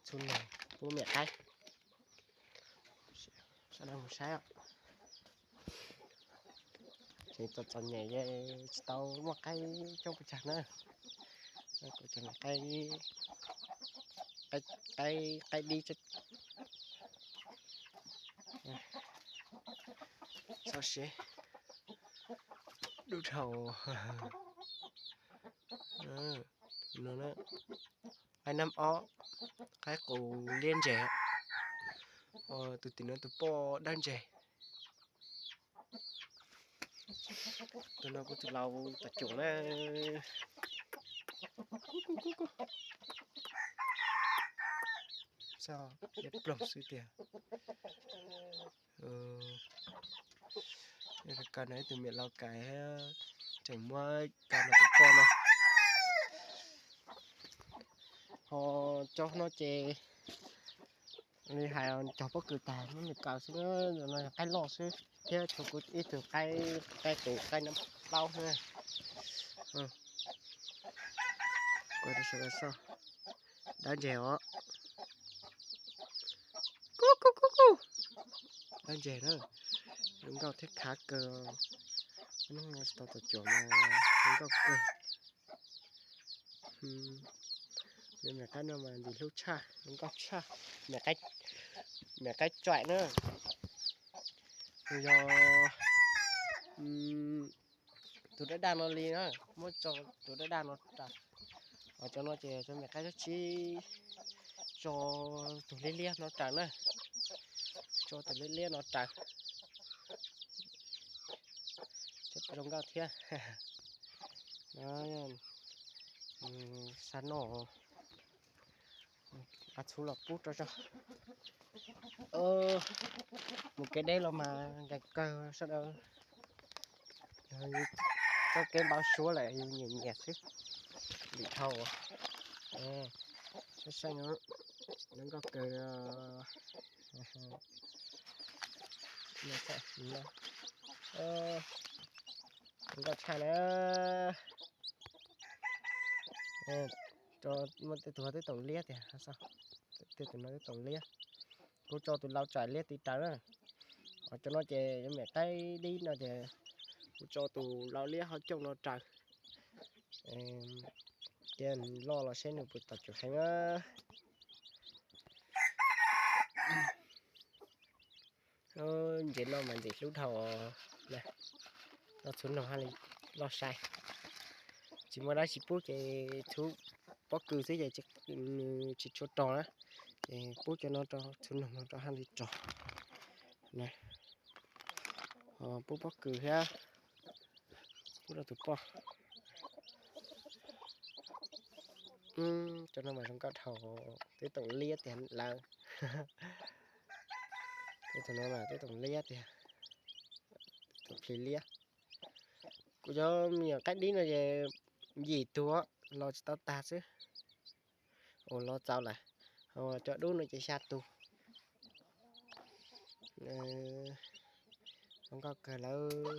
txhub noog pub niam qaib. Sawv daws mus saib os. Tseem txom txom nyem, tsis tau muaj qaib coob pes tsawg na. Kuv cov niam qaib, qaib, qaib dib, txhob siv, dub dhau. Qaib nab ob, qaib qus liab ntseg. Tus tim no tus poj dawb ntseg. Tus no kuv tus laus tom cuam na. Xyov ploog xwb tiag. Ka no ib tug me laus kais, tseem muab ka no tus poj no. Ho cov no ces li hais cog pob kws tag muab nws kaw xwb, no yog qaib loj xwb thiab tshuav kuv ib tug qaib, qaib qus qaib nab plaub na. Kuv rau sawv daws xauj, dawb ntseg os. Kub kub kub kub, dawb ntseg na. Zoo nkauj thiab khav kawg. Hnub no tsis tau tom cuam mas zoo nkauj kawg. Niam qaib no mas ntxim hlub tshaj, zoo nkauj tshaj. Niam qaib tsoim na. Yog tus daj daj no li na, muab tso tus daj daj no raws. Cov no ces cov niam qaib tsob tsib, tso tus liab liab no raws na. Tso tus liab liab no raws. Zoo nkauj thiab. Xa noj, a txhuv los pub rau tso. Mus kev deb los mas nkees kawg sawv daws. Txoj kev npau suav lawm yus nyiam nyiam xwb. Lim dhau. Saib saib no, zoo nkauj kawg. Zoo nkauj tshaj na. Muaj tej tus twb toom liab tiag, tej tus no twb toom liab. Kuv tso tus lau tsaim liab ti raws na. Ho cov no ces cov me qaib dib no ces kuv tso tus lau liab ho cooj no raws. Cia loj los seb nws puas tom cuam heev. Ntses no mas ntxim hlub dhau. Loj txhuv noog haj li loj sai. Tsis muaj dab tsi pub ces txhuv pob kws xwb ces nws tsis tshua rog na. Ces pub cov no rau txhuv noog no rau haj li rog. Pub pob kws thiab pub rau tus poj. Cov no mas zoo nkauj dhau, twb toom liab tiag lawm. Tus no mas twb toom liab tiag, tus plhis liab. Kuv cov me nyuam qaib dib no ces yim tug los tsis tau tag xwb. Ua los txaus lawm. Ho cov dub no ces xya tus. Zoo nkauj kawg lawm.